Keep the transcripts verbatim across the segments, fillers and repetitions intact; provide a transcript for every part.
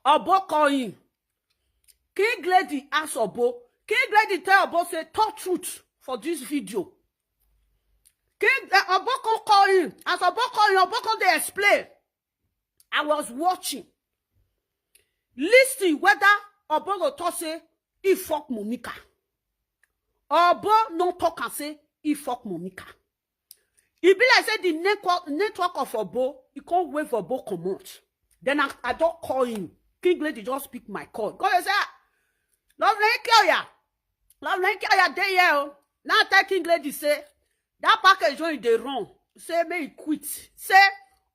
Obo call him. King Lady ask Obo. King Lady tell Obo say, "Talk truth for this video." King uh, Obo come call him. As Obo call him, Obo come dey explain. I was watching. Listen whether Obo go talk say he fuck Monica. Obo no talk and say he fuck Monica. E be like say the network, network of Obo, e come wave Obo comot. Then I, I don call him. King Lady just pick my call. Come dey say, "Ah, Lovely Kioya. Lovely Kioya dey here o." Now I tell King Lady say, that package wey e dey run, say make e quit. Say,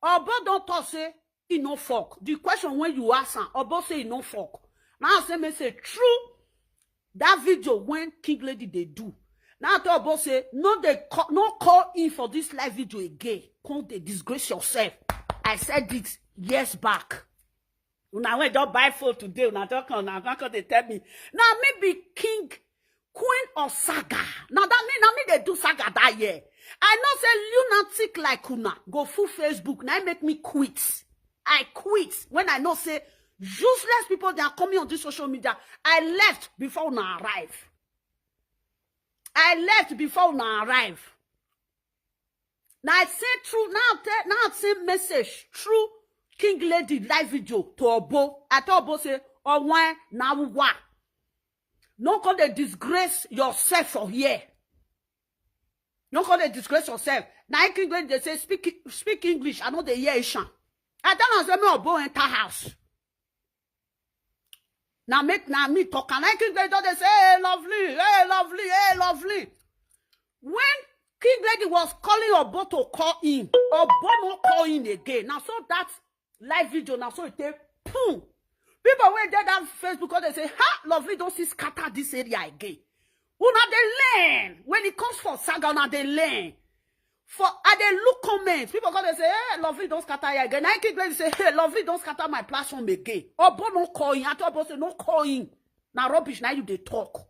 Obo don talk say e no fuck. The question wey you ask am, Obo say e no fuck. Now I say, make say true. That video when King Lady dey do. Now I tell Obo say, no dey call, no call in for this live video again. Come dey disgrace yourself. I said it years back. Una wey don buy phone today, una don come, una don come dey tell me. Now me be king, queen of saga. Now that mean, now me dey do saga that year. I know say lunatic like una go full Facebook. Now make me quit. I quit when I know say useless people, they are coming on this social media. I left before una arrive. I left before una arrive. Now I say true. Now I tell, now I say message through King Lady live video to Obo. I tell Obo say, "Oh, why now what? No come dey disgrace yourself for here. No come dey disgrace yourself." Now King Lady dey say, "Speak, speak English. I no dey hear Ishan." I tell am say, "Make Obo enter house." Now make, now me talk. And I King Lady don dey say, "Hey, Lovely, hey, Lovely, hey, Lovely." When King Lady was calling Obo to call in, Obo no call in again. Now so that live video, now so it take, boom. People wey dey that Facebook, come dey say, "Ha, Lovely don see scatter this area again." Una dey learn. When it comes for saga, una dey learn. For I dey look comments, people come dey say, "Hey, Lovely don scatter here again." Now King Lady say, "Hey, Lovely don scatter my platform again." Obo no call in. I tell Obo say, "No call in. Na rubbish, now you dey talk."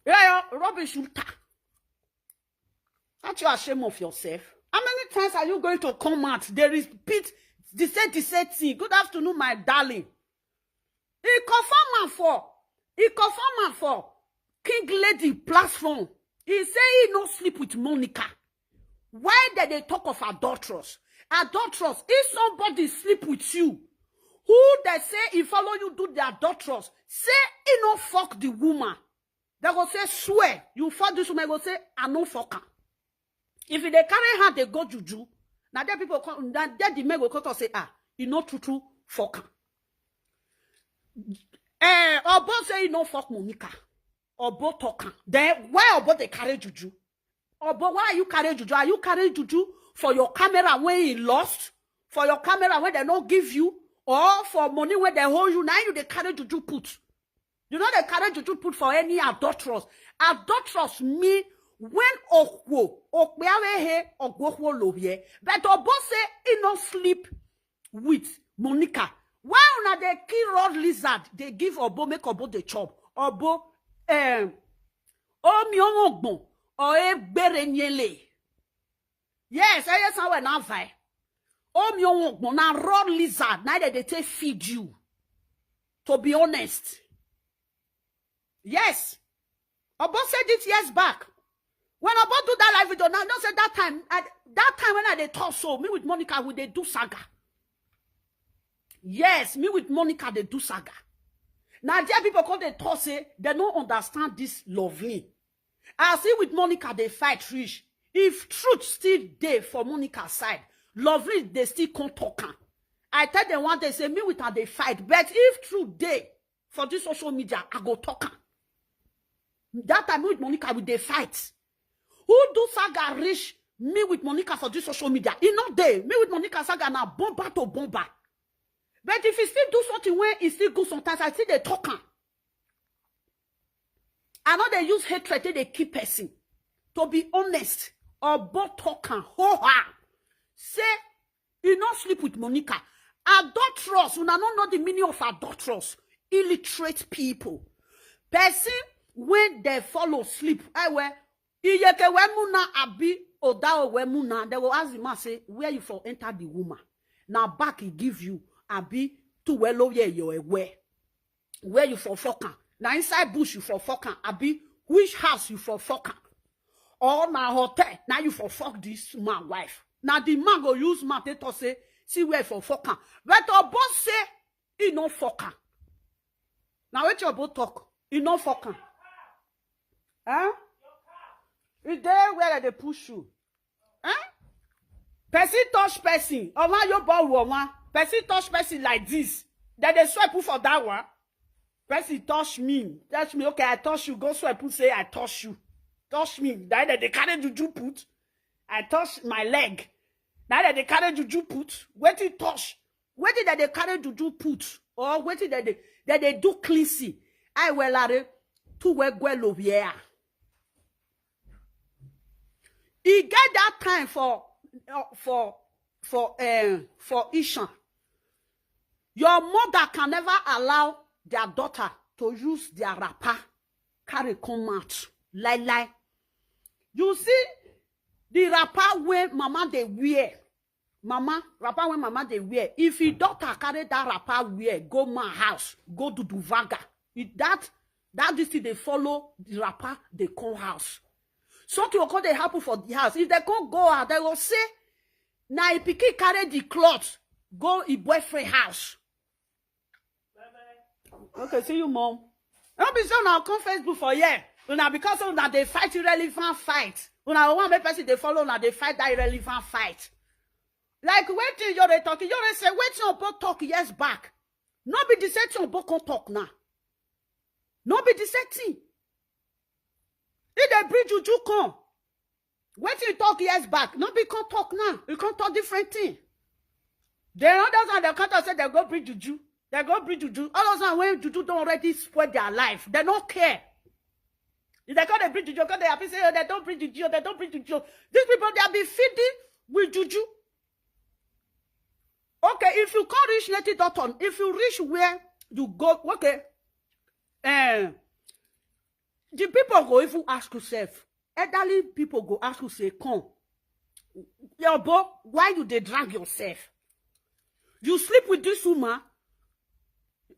Yeah, yeah, rubbish, you ta. Aren't you ashamed of yourself? How many times are you going to come out? They repeat the same, the same thing. "Good afternoon, my darling." He confirm am for, he confirm am for King Lady platform. He say he no sleep with Monica. Why did they talk of adulterous? Adulterous, if somebody sleep with you, who they say he follow you do the adulterous, say he no fuck the woman. They go say, "Swear, you fuck this woman." Go say, "I no fuck her." If they carry her, they go juju. Now there people come, now there the men go come talk say, "Ah, he no true true fuck her." Eh, Obo say he no fuck Monica. Obo talk am. Then why Obo dey carry juju? Obo, why are you carrying juju? Are you carrying juju for your camera when he lost? For your camera when they no give you? Or for money when they hold you? Now you dey carry juju put. You know they carry juju put for any adulterous. Adulterous mean when okwo, okwe awehe, ogwohwo lo here. But Obo say he no sleep with Monica. Why una dey kill road lizard? They give Obo, make Obo dey chop. Obo, um, omi owogbon, or egbere nyele. Yes, I yes, I will not buy. Omi owogbon, na road lizard, na they, they take feed you. To be honest. Yes. Obo said it years back. When Obo do that live video, now, no say that time, I, that time when I dey talk so, me with Monica, we dey do saga. Yes, me with Monica, they do saga. Now, there people come dey talk say, they no understand this Lovely. As he with Monica, they fight rich. If truth still dey for Monica side, Lovely, they still can't talk am. I tell them one day, say, me with her, they fight. But if truth dey for this social media, I go talk am. That time, me with Monica, we dey fight. Who do saga reach me with Monica for this social media? E no dey. Me with Monica saga na bomba to bomba. But if he still do something when he still good sometimes, I still dey talk am. I know they use hatred, they dey kill person. To be honest, Obo talk am, ho ha. Say, he no sleep with Monica. Adulterous, una no know the meaning of adulterous. Illiterate people. Person when they follow sleep, I wear, Iyeke wemuna abi Odao wemuna, they will ask the man, say, where you for enter the woman? Now back he give you. abi two well oh yeah your where? Where you for fuck am? Na inside bush you for fuck am, abi which house you for fuck am? Or na hotel na you for fuck this man wife? Na the man go use mouth take talk say, see where for fuck am. But Obo say he no fuck am. Na wetin Obo talk? He no fuck am. Eh? E dey where dem dey push you. Eh? Person touch person. Ọmọ yóò bọ̀ wọ̀ wọn. Person touch person like this. Then they swear put for that one. Person touch me. Touch me. Okay, I touch you. Go swear put say I touch you. Touch me. Then they, they carry juju put. I touch my leg. Now that they carry juju put. Wetin touch? Wetin that they carry juju put? Or wetin that they, that they do cleansing? I well are two well well over here. E get that time for uh, for for um, for Ishan. Your mother can never allow their daughter to use their wrapper, carry come out. Lie lie. You see the wrapper wey mama dey wear, mama wrapper wey mama dey wear. If your daughter carry that wrapper wear go man house, go do duvaga, if that that this thing dey follow the wrapper dey come house. Something go come dey happen for the house. If they come go out, they go say na e pikin carry the cloth go e boyfriend house. Okay, see you, mom. No be so now come Facebook for here. Una because una dey fight irrelevant fight. Una wan make person dey follow una dey fight that irrelevant fight. Like wetin Yore talk, Yore say wetin Obo talk years back. No be the same thing Obo come talk now. No be the same thing. If they bring juju come, wetin you talk years back, no be come talk now. You come talk different thing. Then others and the counter say they go bring juju. They go bring juju. All those ones when juju don already spoil their life, they no care. If they come dey bring juju, come dey happy say, oh, they don bring juju, they don bring juju. These people, they be feeding with juju. Okay, if you come reach native doctor, if you reach where you go, okay, eh, the people go even ask yourself. Elderly people go ask you say, come, your boy, why you dey drag yourself? You sleep with this woman?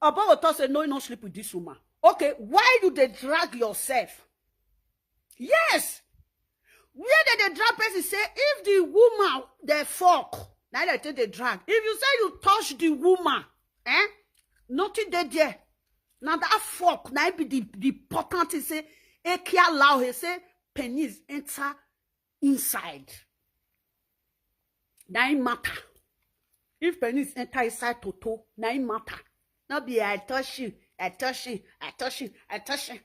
Obo go talk say, no, you no sleep with this woman. Okay, why you dey drag yourself? Yes. Where they dey drag person say if the woman dey fuck, na they take dey drag. If you say you touch the woman, eh? Nothing dey there. Na that fuck na be the, the important thing say eke allow he say penis enter inside. Na im matter. If penis enter inside toto, na im matter. No be I touch you, I touch you, I touch you, I touch you.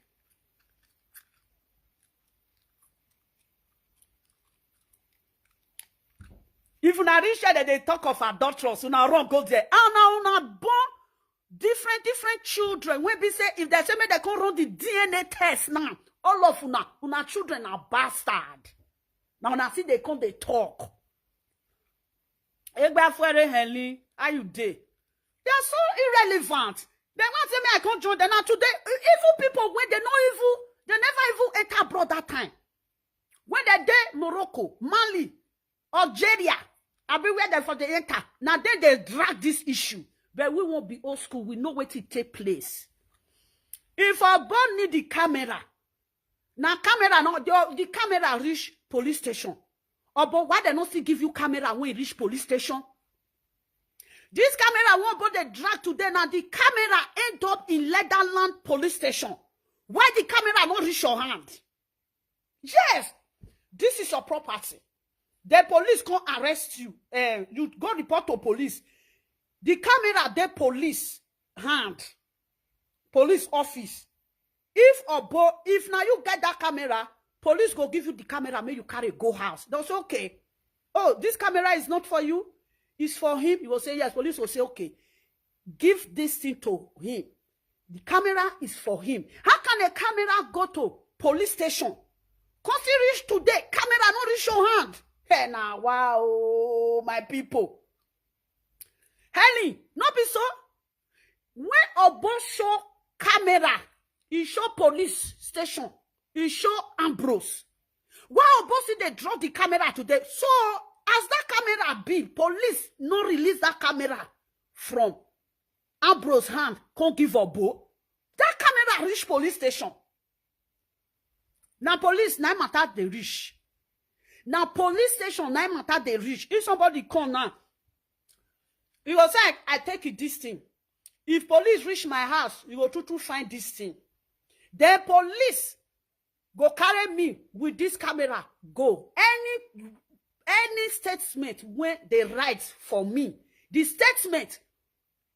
If una reach there, they talk of adulterers, una run go there. And now una born different different children wey be say if they say make they come run the D N A test now, all of una, una children are bastard. Now una see they come they talk. Egbe Afuere Henley, how you dey? They are so irrelevant. They want say me I can't join them now today. Even people when they no even they never even enter abroad that time. When they dey Morocco, Mali, Algeria, abi where dem for dey enter, na dem dey drag this issue. But we won't be old school. We know wetin take place. If Obo need the camera, na camera no the, the camera reach police station. Obo, why dem no still give you camera when e reach police station? This camera wey Obo dey drag today, na the camera end up in Leatherland police station. Why the camera no reach your hand? Yes, this is your property. The police come arrest you. Eh, you go report to police. The camera dey police hand, police office. If Obo, if na you get that camera, police go give you the camera, make you carry go house. They'll say, okay, oh, this camera is not for you, it's for him. You will say yes. Police will say, okay, give this thing to him. The camera is for him. How can a camera go to police station? Cause he reach today, camera no reach your hand. Hey, now, wow, my people. Helen, no be so. When Obo show camera, he show police station, he show Ambrose. Why Obo see they draw the camera today? So as that camera be, police no release that camera from Ambrose hand come give Obo. That camera reach police station. Na police na matter dey reach. Na police station na matter dey reach. If somebody come now, you go say, "I take it this thing." If police reach my house, you go true true find this thing. Then police go carry me with this camera go. Any any statement wey dey write for me, the statement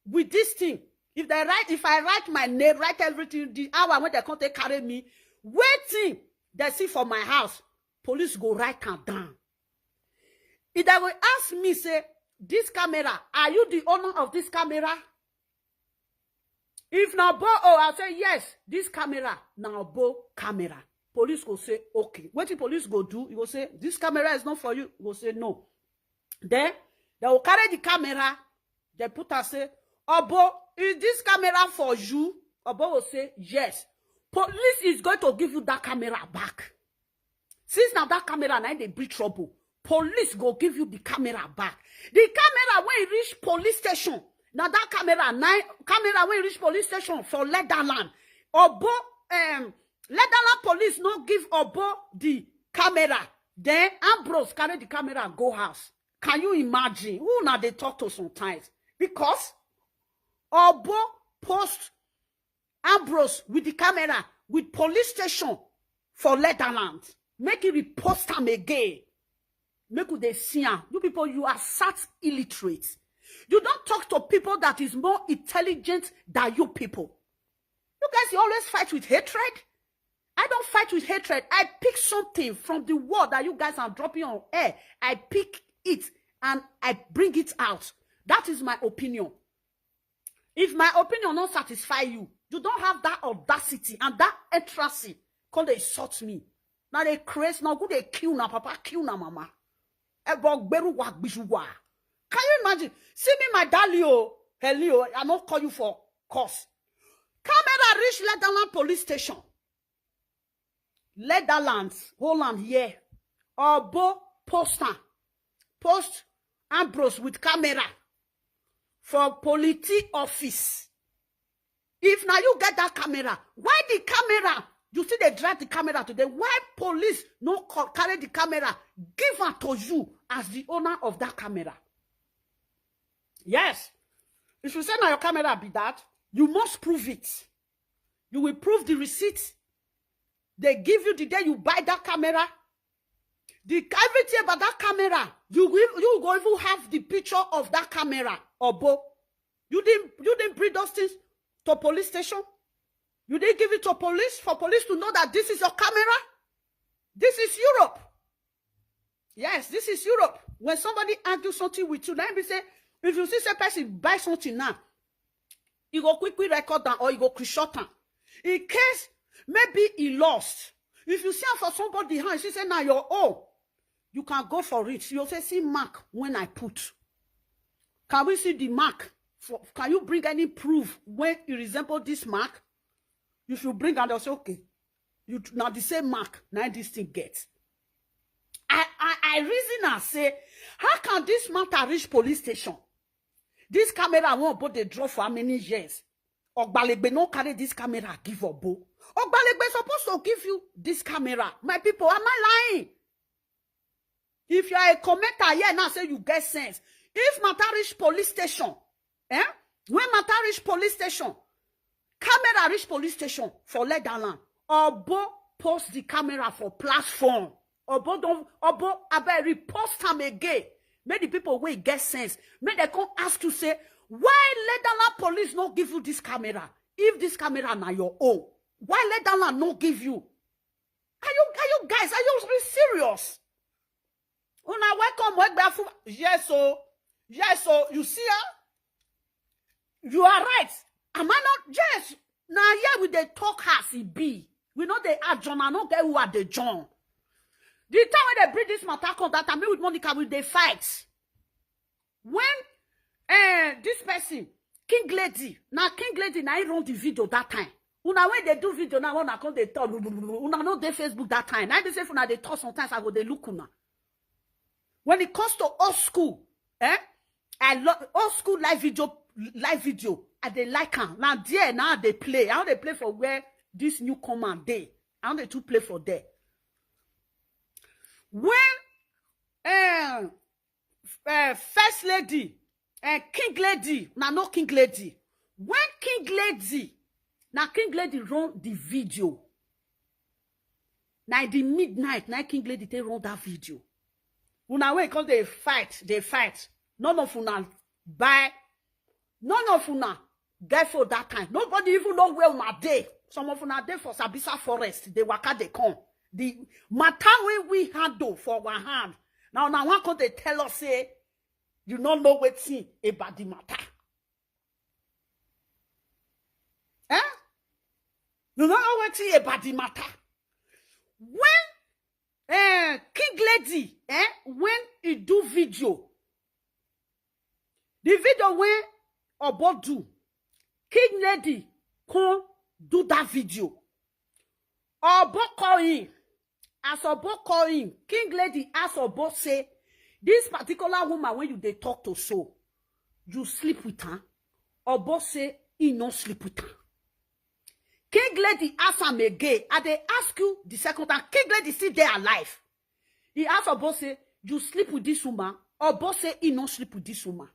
with this thing, if they write, if I write my name, write everything, the hour when they come take carry me, wetin they see for my house, police go write am down. If they will ask me, say, "This camera, are you the owner of this camera?" If na Obo, oh, I say, "Yes, this camera na Obo camera." Police go say, "Okay." Wetin police go do? You go say, "This camera is not for you." You go say, "No." Then they will carry the camera, they put and say, "Obo, is this camera for you?" Obo will say, "Yes." Police is going to give you that camera back. Since now that camera na dey bring trouble, police go give you the camera back. The camera wey reach police station, na that camera na camera wey reach police station for Leatherland. Obo, um, Leatherland police no give Obo the camera. Then Ambrose carry the camera go house. Can you imagine? Who na dey talk to sometimes? Because Obo post Ambrose with the camera with police station for Leatherland. Make e repost am again. Make we dey see am. You people, you are such illiterate. You don't talk to people that is more intelligent than you people. You guys, you always fight with hatred. I don't fight with hatred. I pick something from the word that you guys are dropping on air. I pick it and I bring it out. That is my opinion. If my opinion not satisfy you, you don't have that audacity and that entracy. Come dey insult me. Now they craze, now go dey kill na papa, kill na mama. Ebo gberu wa gbiju wa. Can you imagine? See me, my darling, oh, Helio, I not call you for cause. Camera reach Leatherland police station. Leatherlands, Holland here. Obo poster. Post Ambrose with camera for polity office. If now you get that camera, why the camera? You see they drive the camera today. Why police no co- carry the camera? Give am to you as the owner of that camera. Yes. If you say now your camera be that, you must prove it. You will prove the receipt they give you the day you buy that camera. The everything about that camera, you will you go even have the picture of that camera. Obo, you didn't you didn't bring those things to police station. You didn't give it to police for police to know that this is your camera. This is Europe. Yes, this is Europe. When somebody argue something with you, let me say, if you see say person buy something now, you go quickly record down or you go screenshot am. In case maybe he lost, if you see am for somebody hand, she say, "Now your own," you can go for it. You say, "See mark when I put." Can we see the mark? For, can you bring any proof when you resemble this mark? If you bring and they'll say, "Okay, you now the same mark, now this thing gets." I, I, I reason and say, how can this matter reach police station? This camera won't but they draw for how many years? Ogbalegbe no carry this camera give Obo. Ogbalegbe supposed to give you this camera. My people, am I lying? If you are a commenter here now, say you get sense. If matter reach police station, eh? When matter reach police station, camera reach police station for Leatherland, Obo post the camera for platform. Obo don't Obo abeg repost am again. Make the people wey get sense. Make they come ask you say, why Leatherland police no give you this camera? If this camera na your own, why Leatherland no give you? Are you are you guys are you serious? Una welcome Egbeafu. Yes, so yes, so you see her. You are right. Am I not? Yes. Now here we dey talk as e be. We know they are John. I no get who are the John. The time when they bring this matter come that time, me with Monica we dey fight. When eh this person, King Lady, now King Lady now he run the video that time. Una when they do video now, una come they talk. Una no dey Facebook that time. Now they say una dey talk sometimes I go dey look una. When it comes to old school, eh? I love old school live video live video. I dey like am. Na there now I dey play. I no dey play for where this newcomer dey. I no dey too play for there. When um, um, first lady, um, king lady, na no king lady. When king lady, na king lady run the video. Na the midnight, na king lady take run that video. Una wey come dey fight, dey fight. None of una buy, none of una get for that time. Nobody even know where una dey. Some of una dey for Sambisa forest, dey waka dey come. The matter wey we handle for our hand. Now, now one come dey tell us say you no know wetin about the matter. Eh? You no know wetin about the matter. When eh, king lady, eh, when he do video, the video wey Obo do, king lady come do that video. Obo call him. As Obo call him, king lady ask Obo say, this particular woman wey you dey talk to so, you sleep with her? Obo say he no sleep with her. King lady ask am again. I dey ask you the second time. King lady still dey alive. He ask Obo say, you sleep with this woman? Obo say he no sleep with this woman.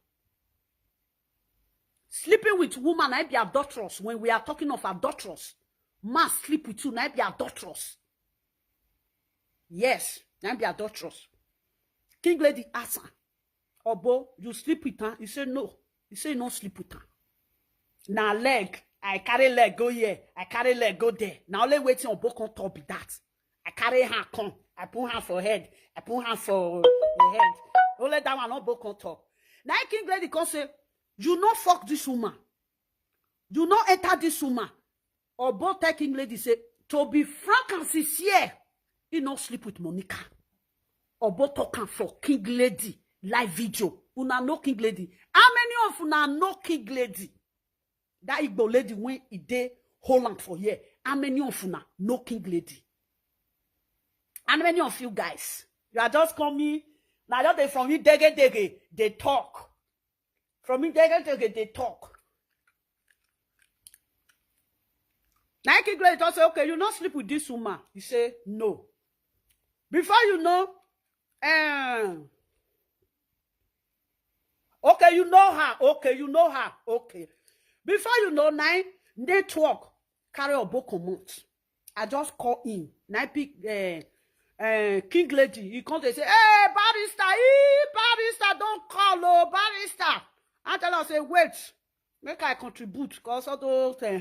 Sleeping with woman, na be adulterous. When we are talking of adulterous, man sleep with you, na be adulterous. Yes, na be adulterous. King lady ask am, Obo, you sleep with her? He say no. He say he no sleep with her. Na leg. I carry leg go here. I carry leg go there. Na only wetin Obo come talk be that. I carry her come. I put her for head. I put her for the head. Only that one Obo come talk. Na king lady come say, you no fuck this woman. You no enter this woman. Obo tell king lady say, to be frank and sincere, he no sleep with Monica. Obo talk am for king lady live video. Una know king lady? How many of una know king lady? That Igbo lady wey e dey Holland for here. How many of una know king lady? How many of you guys? You are just coming. Now just dey from you dege dege, dey talk. From you dege dege, dey talk. Na king lady talk say, okay, you no sleep with this woman. You say, no. Before you know, um, okay, you know her. Okay, you know her. Okay. Before you know, na network carry Obo comot. I just call him. Na I pick uh, uh, king lady. He come dey say, hey, barrister, ee, barrister, don't call, oh, barrister. I tell her say, wait, make I contribute, cause all those things.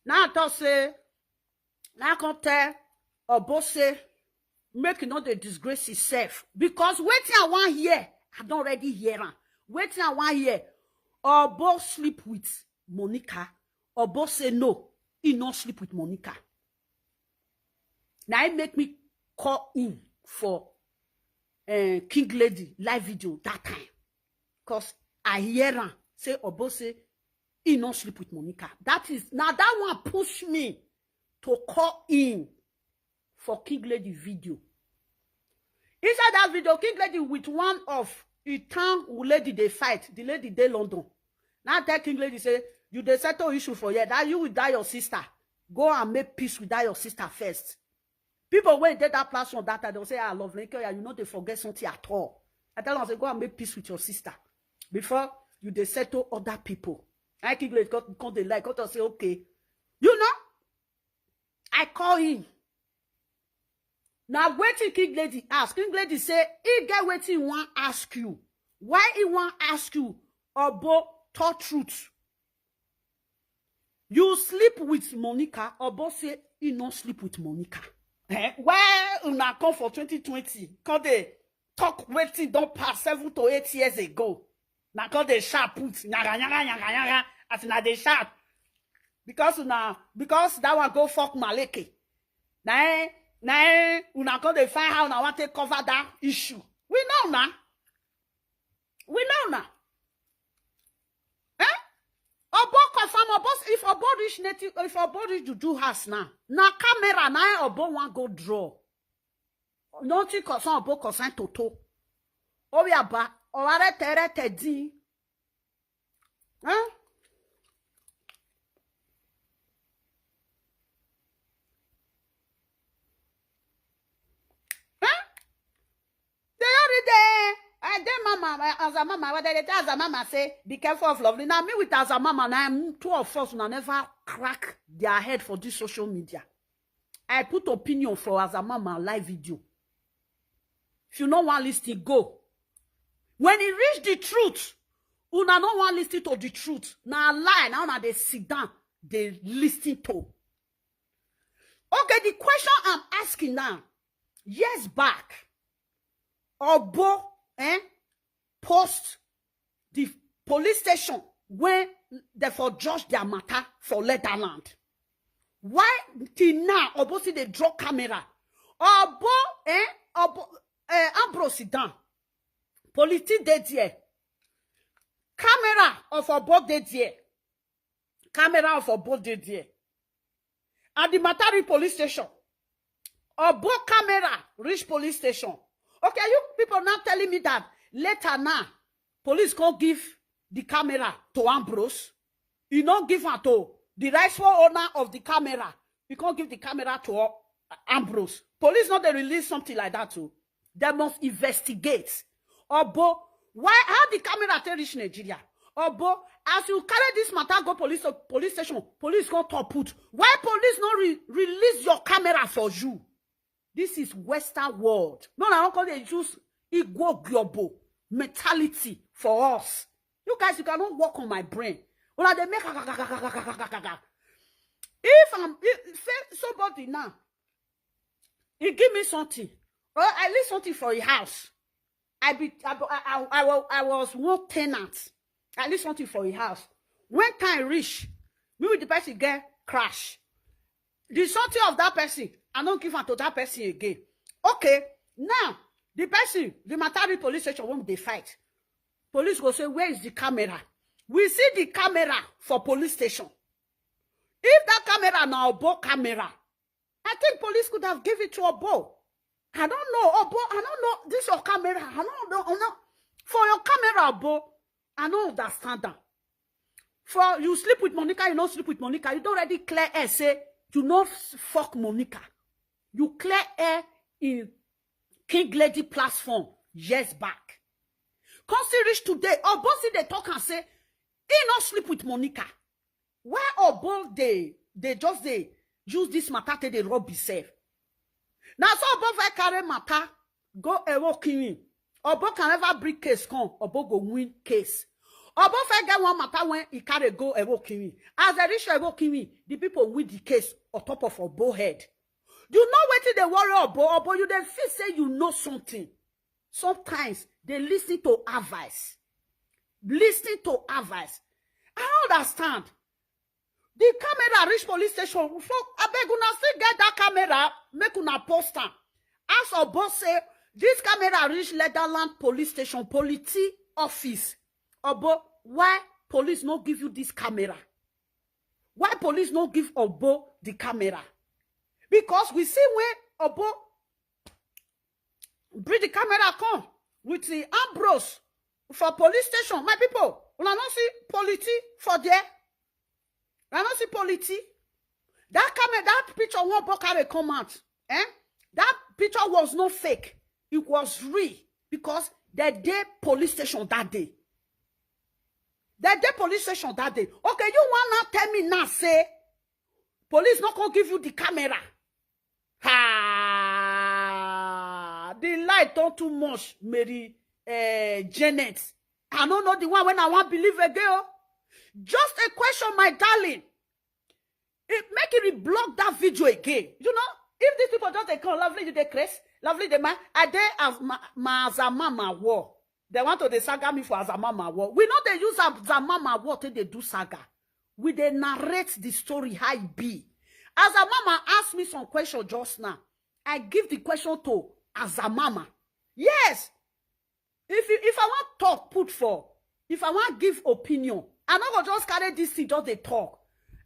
Now I talk say, now I come tell Obo say, make e no dey disgrace himself, because wetin I wan hear, I don already hear am. Wetin I wan hear, Obo sleep with Monica. Obo say no, he no sleep with Monica. Na him make me call him for uh, king lady live video that time, cause I hear am say Obo say he no sleep with Monica. That is, now that one push me to call him for king lady video. Inside that video, king lady with one of Itan lady dey fight. The lady dey London. Now tell king lady say, you dey settle issue for here. That you with that your sister, go and make peace with that your sister first. People wey dey that platform that time, dem say, ah, Lovely Nkeoya, you no dey forget something at all. I tell am say, go and make peace with your sister before you dey settle other people. I king lady come, come dey like, come talk say, okay, you know, I call him. Na wetin king lady ask. King lady say he get wetin he wan ask you. Why he wan ask you? Obo, talk truth. You sleep with Monica? Obo say he no sleep with Monica. Eh? Why una come for twenty twenty, come dey talk wetin don pass seven to eight years ago? Na come dey shout put nyaga nyaga nyaga nyaga as una dey shout, because una, because that one go fuck Maleke. Na eh, na eh, una come dey find how una wan take cover that issue. We know na. We know na. Eh? Obo confirm, Obo, if Obo reach native, if Obo reach Juju house now, na camera na eh Obo wan go draw. Nothing concern Obo, concern Toto. Obiaba, Oware Tere Teddy. Huh? Huh? They already there. I dey mama, as a mama, what they tell as a mama say, be careful of Lovely. Now me with as a mama, now I'm two of us, una never crack their head for this social media. I put opinion for as a mama live video. If you no wan listen, go. When e reach the truth, una no wan listen to the truth. Na lie, na una dey sit down, dey listen to. Okay, the question I'm asking now, years back, Obo, eh, post the police station when they for judge their matter for Leatherland. Why till now, Obo still dey draw camera? Obo, eh, Obo, eh, Ambrose sit down. Police dey there. Camera of Obo dey there. Camera of Obo dey there. At the Matari police station, Obo camera reach police station. Okay, you people now telling me that later now, police come give the camera to Ambrose. You no give am to the rightful owner of the camera. You can't give the camera to, uh, Ambrose. Police no dey release something like that too. They must investigate. Obo, why, how the camera take reach Nigeria? Obo, as you carry this matter go police, police station, police come top put. Why police no re-, release your camera for you? This is Western world. No, I don't call they use Igbo Gyobo mentality for us. You guys, you cannot work on my brain. Una dey make if I'm, if, say somebody now, he give me something, or I leave something for his house. I be, I, I, I, I wa-, I was one tenant. I leave something for his house. When time reach, me with the person get crash. The something of that person, I don't give am to that person again. Okay, now the person, the Matari police station won't dey fight. Police go say, "Where is the camera?" We see the camera for police station. If that camera na Obo camera, I think police could have give it to Obo. I don't know, Obo. I don't know. This your camera. I don't know. I know. For your camera, Obo, I don't understand that. For you sleep with Monica, you don't sleep with Monica. You don't already clear air say you no f-, fuck Monica. You clear air in King Lady platform years back. Come see reach today, Obo see they talk and say he no sleep with Monica. Why Obo they, they just they use this matter till they rub himself? Now so Obo fit carry matter go Ewo Kirin. Obo can never bring case come. Obo go win case. Obo fit get one matter when he carry go Ewo Kirin. As they reach Ewo Kirin, the people win the case on top of Obo head. You know wetin dey worry Obo? Obo, you dey feel say you know something. Sometimes they listen to advice. Listen to advice. I don't understand. The camera reach police station. So abeg una still get that camera, make una post am. As Obo say, this camera reach Leatherland police station, polity office. Obo, why police no give you this camera? Why police no give Obo the camera? Because we see when Obo bring the camera come with the Ambrose for police station. My people, una no see polity for there. I no see polity. That camera, that picture one Obo carry come out. Eh? That picture was not fake. It was real because they dey police station that day. They dey police station that day. Okay, you wanna tell me now say police no come give you the camera? Ha! The light don too much, Mary, eh, Janet. I no know the one when I wan believe again. Oh. Just a question, my darling. It make it block that video again. You know, if these people just dey come, Lovely, you dey craze, Lovely, the man, I dey as ma, ma as a mama war. They want to dey saga me for as a mama war. We know they use as a mama war till they do saga. We dey narrate the story how e be. As a mama ask me some question just now, I give the question to as a mama. Yes, if you, if I want talk put for, if I want give opinion, I no go just carry this thing just dey talk.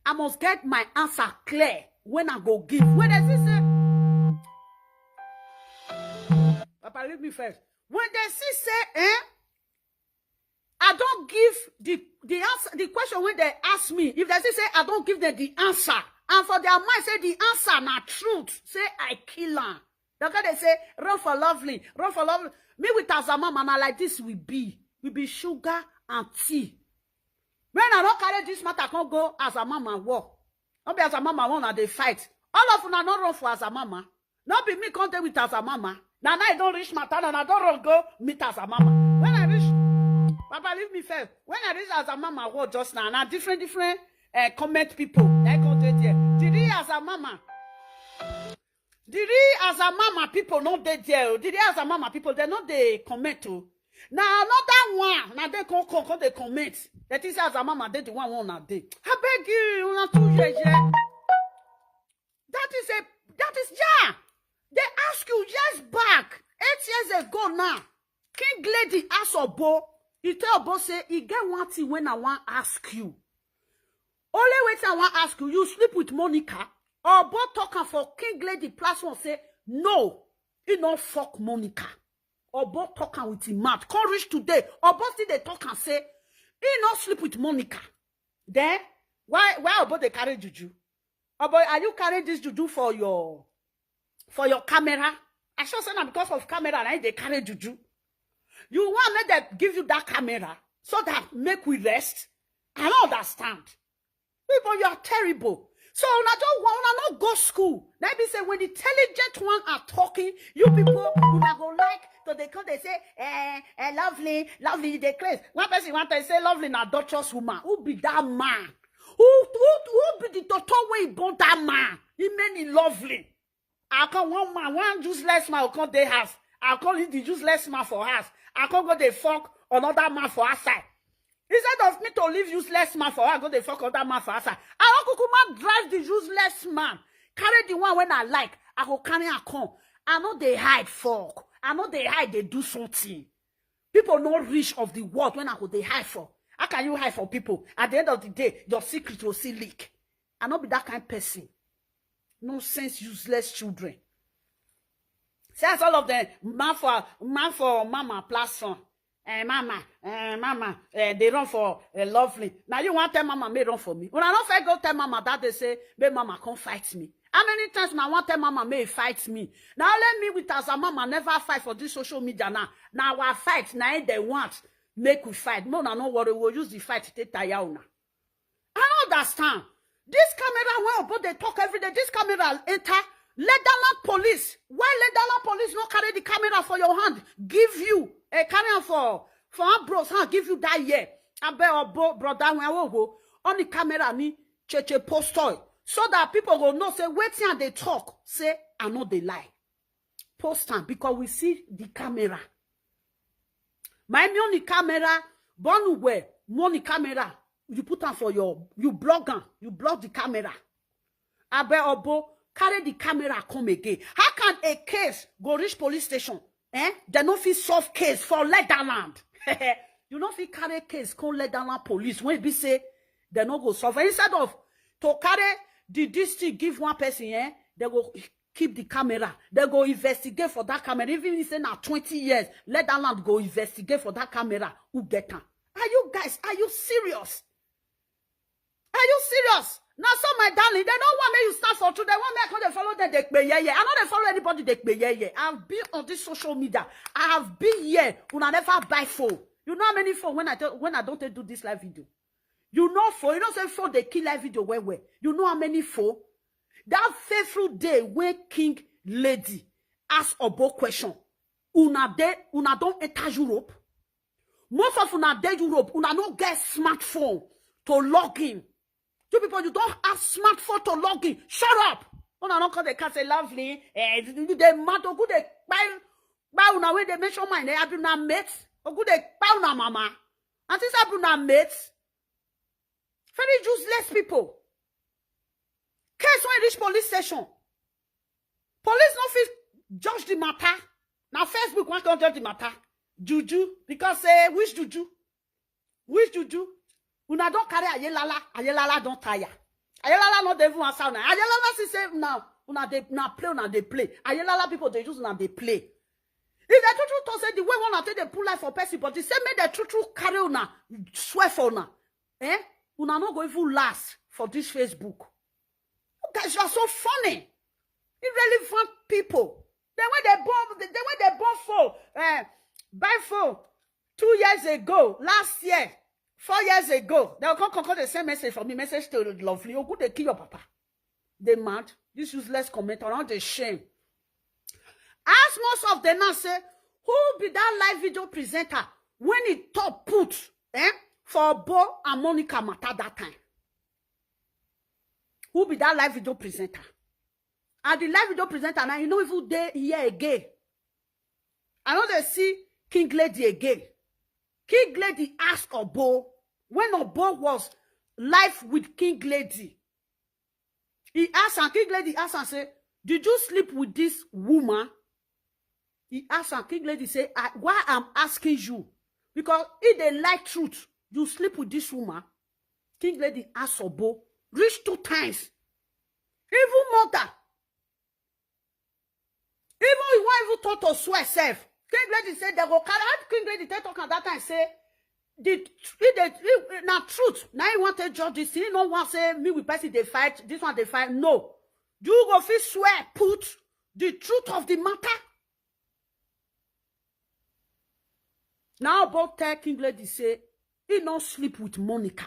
I must get my answer clear when I go give. When they see say, Papa, leave me first. When they see say, eh, I don't give the, the The answer, the question wey dem ask me, if dem say, say I don give them the answer, and for their mind say the answer na truth, say I kill am. Dem come dey say, "Run for Lovely, run for Lovely." Me with Azamama, na like this we be. We be sugar and tea. When I don carry this matter come go Azamama war, no be Azamama war una dey fight. All of una no run for Azamama. No be me come dey with Azamama. Na now I don reach matter, na I don run go meet Azamama. When I reach, Papa, leave me first. When I reach Azamama war just now, na different, different, eh, comment people na come dey there. The real Azamama, the real Azamama people no dey there o. The real Azamama people, dem no dey comment o. Na another one, na dem come, come, come dey comment. Dem think say Azamama dey the one wey una dey. Abeg you, una too yeye. That is a, that is, yeah. They ask you years back, eight years ago now. King Lady ask Obo, he tell Obo say, "E get one thing wey I wan ask you. Only wetin I wan ask you, you sleep with Monica?" Obo talk am for King Lady platform say, no, he no fuck Monica. Obo talk am with him mouth. Come reach today, Obo still dey talk am say he no sleep with Monica. Then why, why Obo dey carry juju? Obo, are you carrying this juju for your, for your camera? I sure say na because of camera na you dey carry juju. You want make dem give you that camera so that make we rest? I don't understand. People, you are terrible. So una just wa-, una no go school. Na be say when the intelligent one are talking, you people, una go like to dey come dey say, "Eh, eh, Lovely, Lovely, you dey craze." One person want to say Lovely na adulterous woman. Who be that man? Who, who, who be the doctor wey born that man? He many Lovely. I come one man, one useless man will come dey house. I call it the useless man for house. I come go dey fuck another man for outside. Instead of me to leave useless man for house, go dey fuck another man for outside. I wan kukuma drive the useless man, carry the one when I like. I go carry am come. I no dey hide fuck. I no dey hide dey do something. People no reach of the world when I go dey hide for. How can you hide for people? At the end of the day, your secret will still leak. I no be that kind person. Nonsense, useless children. Since all of them, man for, man for mama platform. Eh, mama, eh, mama, eh, they run for, eh, Lovely. Now you want tell mama may run for me? When I don't fair go tell mama that they say, may mama come fight me. How many times now want tell mama may fight me? Now let me with Azamama never fight for this social media now. Now our fight, now they want make we fight. No, no, no worry. We'll use the fight to take tire now. I don't understand. This camera wey Obo dey talk every day, this camera enter Leatherland police. Why Leatherland police no carry the camera for your hand? Give you a, carry am for, for Ambrose hand, give you that year. Abeg Obo, brother, when I go on the camera ni cheche post oil so that people go know say wetin I dey talk, say I no dey lie. Post am because we see the camera. My money camera, born where money camera, you put am for your, you block am, you block the camera. Abeg Obo, carry the camera come again. How can a case go reach police station? Eh? They no fit solve case for Leatherland. You no fit carry case come Leatherland police when be say they no go solve. Instead of to carry the, this thing give one person, eh? They go keep the camera. They go investigate for that camera. Even if say na twenty years, Leatherland go investigate for that camera. Who get am? Are you guys, are you serious? Are you serious? Now, so my darling, they don't want me you stand for truth. They want me I come dey follow them. They pay yeah, yeah. I no dey follow anybody. They pay yeah, yeah. I've been on this social media. I have been here. Una never buy phone. You know how many phone when I tell, when I don't take do this live video? You know phone. You know say phone they kill live video well well. You know how many phone? That fateful day when King Lady ask Obo question. Una dey, una don enter Europe. Most of una dey Europe, una no get smartphone to log in. You people, you don't have smartphone to log in. Shut up. Una no call the cat say Lovely. Eh, they mad. Ogu dey kpai, kpai una wey dey mention my name. Abi una mate. Ogu dey kpai una mama. And since abi una mate, very useless people. Case wey reach police station. Police no fit judge the matter. Na Facebook wan come judge the matter. Juju, because say which juju? Which juju? Una don carry Ayelala. Ayelala don tire. Ayelala no dey even answer una. Ayelala see say now una dey, na play una dey play. Ayelala people dey use una dey play. If the true true talk say the way una take dey put life for person, but the same make the true true carry una swear for una. Eh? Una no go even last for this Facebook. You guys, you are so funny. Irrelevant people. Then when they born, then when they born phone, eh, buy phone two years ago, last year, four years ago, they will come, come, come, they send message for me, message to Lovely. Ogun, they kill your papa. They mad. This useless comment around the shame. Ask most of them now say, who be that live video presenter when he top put, eh, for Obo and Monica matter that time? Who be that live video presenter? And the live video presenter now, you know, even they here again. I know they see King Lady again. King Lady asked Obo when Obo was live with King Lady. He asked her, King Lady asked her, say, did you sleep with this woman? He asked her, King Lady say, I, why I'm asking you? Because if they like truth, you sleep with this woman. King Lady asked Obo, reach two times. Even mother. Even you want even talk to swear self. King Lady say they go carry out King Lady take talk at that time say the if they if, na truth. Now you want to judge this. You know one say me with person they fight. This one they fight. No. You go fit swear put the truth of the matter. Now Obo tell King Lady say he no sleep with Monica.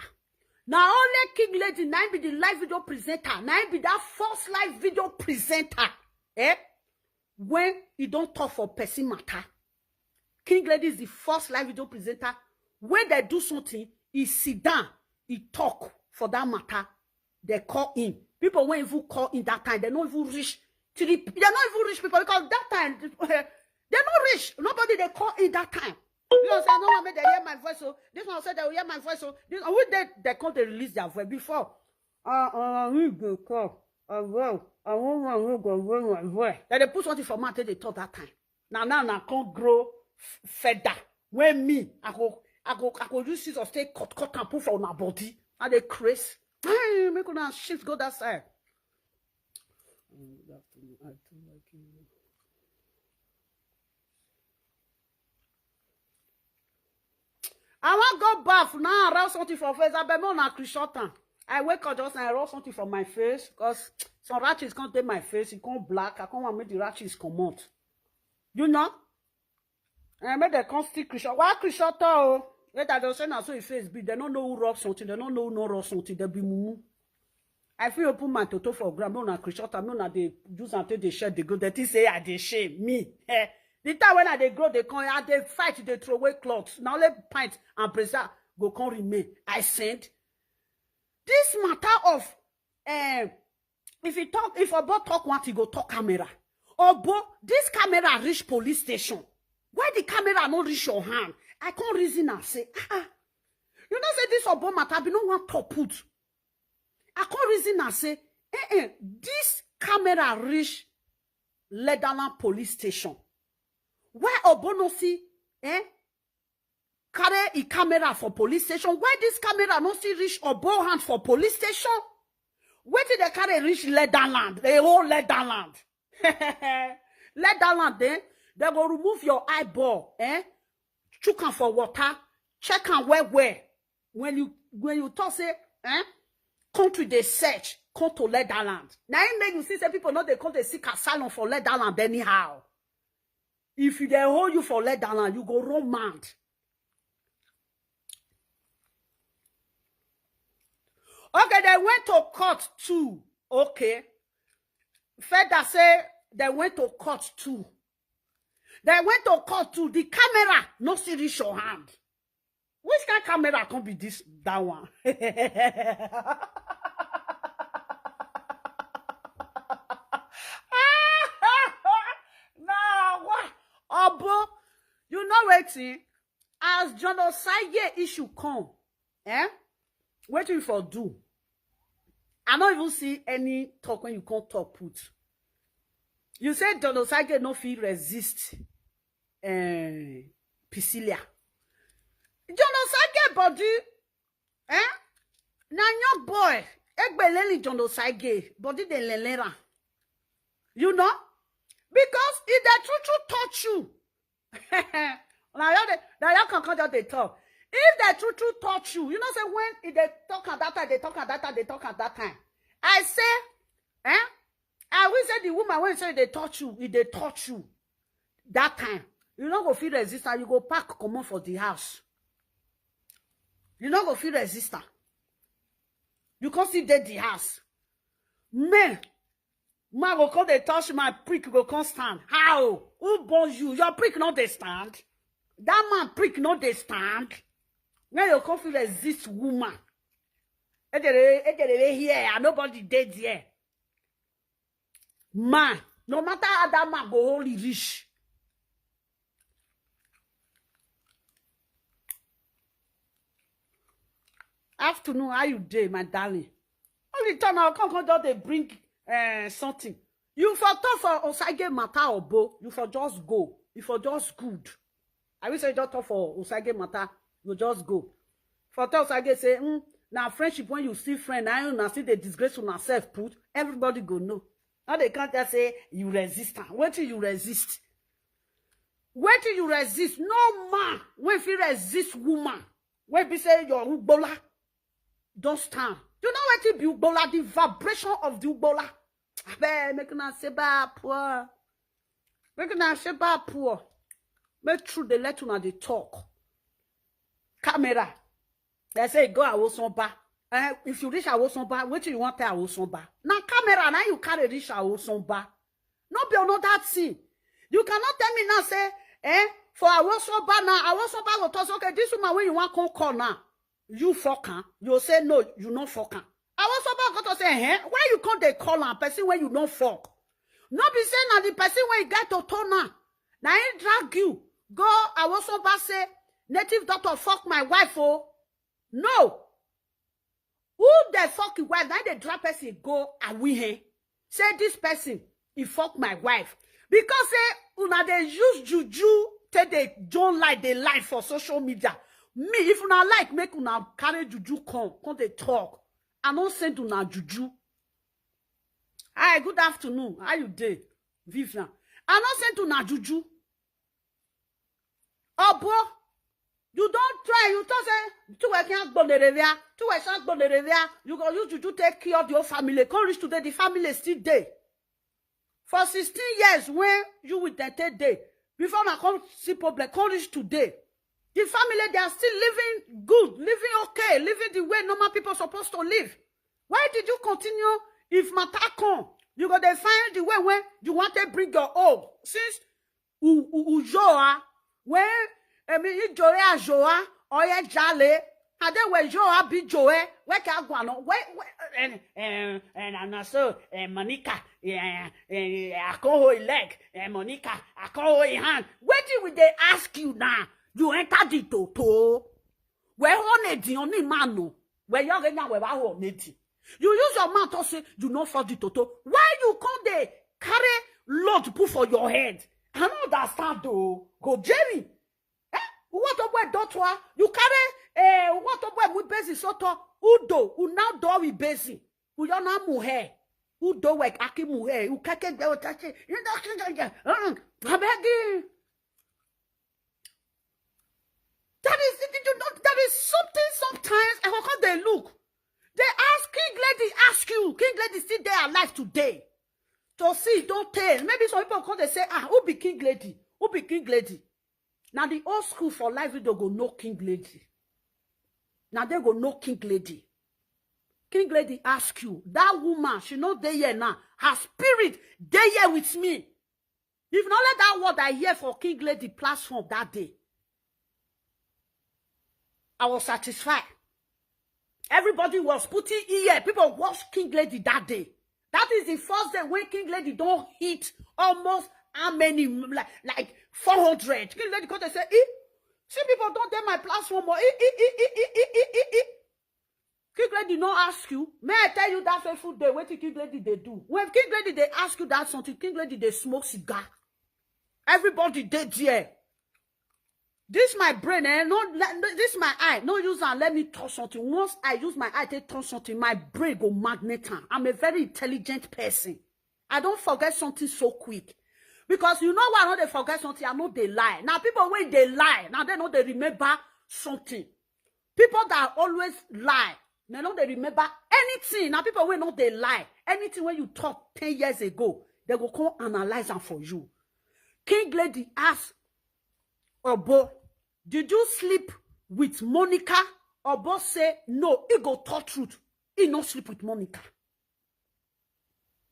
Now only King Lady now be the live video presenter. Now be that first live video presenter. Eh? When he don't talk for person matter. King Lady is the first live video presenter. When they do something, he sit down, he talk for that matter. They call him. People when even call him that time, they don't even reach three. They don't even reach people because that time they not reach. Nobody they call him that time. You know, say no one made they hear my voice. So this one said they will hear my voice. So this who they they call they release their voice before. Uh, uh, we go call. Uh, well, I won't want to go run my voice. Then they put something for mouth till they talk that time. Now now now can't grow f- feather. When me I go I go I go use scissors take cut cut and put for my body. And they craze. Hey, make una shift go that side. I don't like you. I wan go baff now and write something for face. I bet more na Christian. I wake up just now, I wrote something for my face because some rashes can't take my face. It can't black. I can't want make the rashes come out. You know? And make the come still Christian. Why Christian? Oh, later they'll say now so his face be. They don't know who rock something. They don't know who no rock something. They be mumu. I feel open my toto for ground. No, na Christian. No, na they use and take the shirt. They go. They think say I they shame me. Eh. The time when I they grow, they come. I they fight. They throw away clothes. Now let pint and brazier go come remain. I send this matter of eh, if you talk, if Obo talk what he go talk camera. Obo, this camera reach police station. Why the camera not reach your hand? I can't reason and say, ah, ah. You know say this Obo matter be no one top put. I can't reason and say, eh, eh, this camera reach Leatherland police station. Why Obo no see, eh? Carry a camera for police station. Why this camera no see reach Obo hand for police station? Where did they carry reach Leatherland? The whole Leatherland. Leatherland, eh? They go remove your eyeball, eh? Chook am for water, check am well well. When you when you talk say, eh? Come to the search, come to Leatherland. Now it make you see say people know they come to seek asylum for Leatherland anyhow. If you they hold you for Leatherland, you go run mad. Okay, they went to court too. Okay. Feda say they went to court too. They went to court too. The camera no see reach your hand. Which kind camera can be this that one? Nah, what? Obo, you know wetin? As John Osagie issue come, eh? Wetin you for do? I no even see any talk when you come talk put. You say John Osagie no fit resist eh, Pisilia. John Osagie body, eh? Na young boy, egbeleli John Osagie body dey lelera. You know? Because if the true true touch you, na your dey- na your kankan just dey talk. If the true true touch you, you know say when e dey talk at that time, they talk at that time, they talk at that time. I say, eh? I will say the woman when say they touch you, if they touch you that time, you no go feel resist her, you go pack comot for the house. You no go feel resist her. You can't see dead the house. Men, man go come dey touch my prick go come stand. How? Who born you? Your prick no dey stand. That man prick no dey stand. When you come feel resist woman. Ejere, ejere here, and nobody dey there. Man, no matter how that man go holy rich. Afternoon, how you dey, my darling? Only turn out, come, come, just dey bring uh, something. You for talk for Osage matter or bo, you for just go. You for just good. I will say just talk for Osage matter, you just go. For talk Osage say, mm, now friendship when you see friend, now you now see the disgrace on yourself put, everybody go know. Now they can't just say you resist. Wait till you resist. Wait till you resist. No man when if you resist woman, when be say your ugbola don't stand. You know what it be ugbola, the vibration of the ugbola. Abeg, make una say ba poor. Make una say ba poor. Make true they let una dey talk. Camera. They say go Awosonba. Eh, if you reach Awosonba, what do you want to Awosonba? Now camera, now you carry reach Awosonba. No be another thing. You cannot tell me now say, eh, for Awosonba now, Awosonba go talk say, okay, this woman when you want come call now, you fuck her. You say no, you no fuck her. Awosonba go to say, eh, why you come dey call her person when you no fuck? No be say na the person when you get to turn her. Now he drag you. Go Awosonba say, native doctor fuck my wife, oh. No. Who the fuck you wife? Now they drag person go away here. Say this person, he fuck my wife. Because say una dey use juju take dey don't like the life for social media. Me, if una like, make una carry juju come, come dey talk. I no send una juju. Hi, good afternoon. How you dey, Vivian? I no send una juju. Obo, you don't try. You talk say two we can't go nerevia, two we can't go nerevia. You go use juju take care of your family. Come reach today, the family still dey. For sixteen years when you with them take day, before na come see problem, come reach today. The family, they are still living good, living okay, living the way normal people supposed to live. Why did you continue? If matter come, you go dey find the way when you want to bring your own. Since u- u- ujoa, when emi ijore ajoa, oye jale, ade we joa bi joe, we ka gwano, we we and and and I'm not so, and Monica, yeah, and I can't hold leg, and Monica, I can't hold hand. Where did we they ask you now? You enter the toto. Where on it the only man no? Where you get now? Where I on it? You use your mouth to say you no for the toto. Why you come dey carry load put for your head? I no understand though. Go Jerry. Eh? What a boy daughter? You carry eh what a boy with basin so to udo, u now do we basin. U yo na mu he. Udo we aki mu he. U keke gbe o tachi. You don't think I beg you. That is, you know, that is something sometimes I go come dey look. They ask King Lady, ask you, King Lady still there alive today. To see, don't tell. Maybe some people come they say, ah, who be King Lady? Who be King Lady? Now the old school for life, we don't go know King Lady. Now they go know King Lady. King Lady ask you, that woman, she not there here now. Her spirit, they here with me. If not let that word I hear for King Lady platform that day, I was satisfied. Everybody was putting ear. People watched King Lady that day. That is the first day when King Lady don't hit almost how many, like, like four hundred. King Lady come to say, eh? See people don't take my platform. Oh, eh, eh, eh, eh, eh, eh, eh, eh, eh. King Lady no ask you. May I tell you that faithful day? What King Lady they do? When King Lady they ask you that something, King Lady they smoke cigar. Everybody dead there. This my brain, eh? No, le- no, this my eye. No use and let me touch something. Once I use my eye to touch something, my brain go magnet am. I'm a very intelligent person. I don't forget something so quick. Because you know why I know they forget something, I know they lie. Now people when they lie, now they know they remember something. People that always lie, they no dey remember anything. Now people wey no dey lie, anything when you talk ten years ago, they go come analyze am for you. King Lady ask Obo, "Did you sleep with Monica?" Obo say no, he go talk truth. He no sleep with Monica.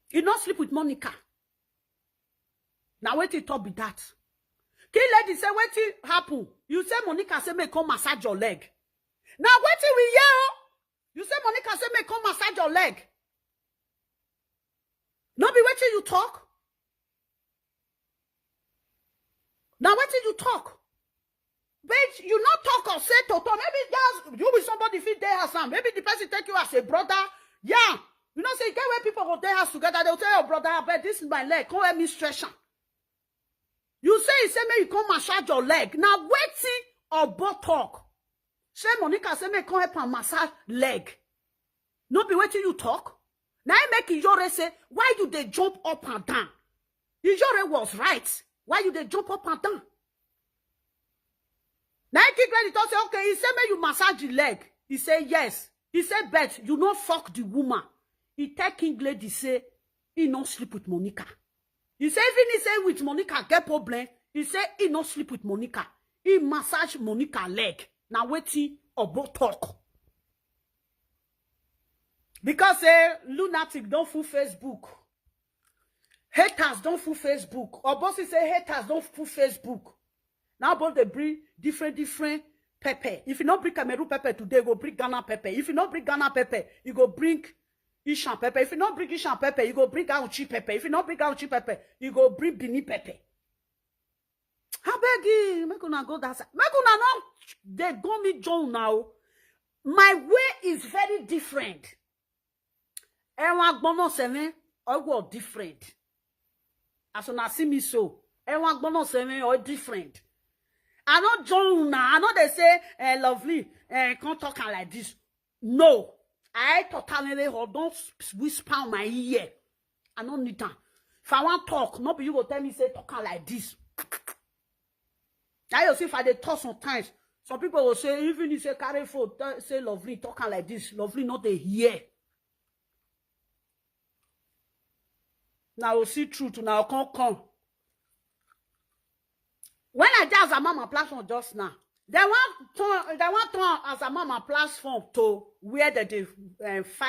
He no sleep with Monica. Now wetin talk be that? King Lady say wetin happen? You say Monica say make come massage your leg. Now wetin we hear? Oh? You say Monica say make come massage your leg. No be wetin you talk. Now wetin you talk? But you not talk or say to talk. Maybe just you with somebody fit there or something. Maybe the person take you as a brother. Yeah. You know, say get where people go there house together. They'll tell your brother, "But this is my leg. Come help me stretch am." You say, he say, "May you come massage your leg." Now wetin Obo talk? Say Monica say, "May come help am massage leg." No be wetin you talk. Now I make Iyore say, "Why you dey jump up and down?" Iyore was right. Why you dey jump up and down? Now King Lady talk say, "Okay." He say, "May you massage the leg." He say, "Yes." He say, "But you no fuck the woman." He tell King Lady say he no sleep with Monica. He say even he say with Monica get problem. He say he no sleep with Monica. He massage Monica leg. Now wetin Obo talk? Because say lunatic don't full Facebook. Haters don't full Facebook. Obosi say haters don't full Facebook. Now both they bring different, different pepper. If you not bring Cameroon pepper today, go bring Ghana pepper. If you not bring Ghana pepper, you go bring Ishan pepper. If you not bring Ishan pepper, you go bring Auchi pepper. If you not bring Auchi pepper, you go bring Benin pepper. I beg you, make una go that side. Make una no, they go me John now. My way is very different. Everyone gonna seven, I go different. As una see me so, everyone gonna seven, I different. I not John now. I know they say, eh, "Lovely, eh, can't talk am like this." No, I totally hold don't whisper on my ear. I don't need am. If I want talk, no be you go tell me say talk am like this. Now you see if I dey talk sometimes, some people will say, even if you say carry phone, tell, say Lovely, talk am like this. Lovely not dey hear. Now you see truth, now come come. When I dey as a mama platform just now, they want turn, they want turn as a mama platform to where they dey, eh, fight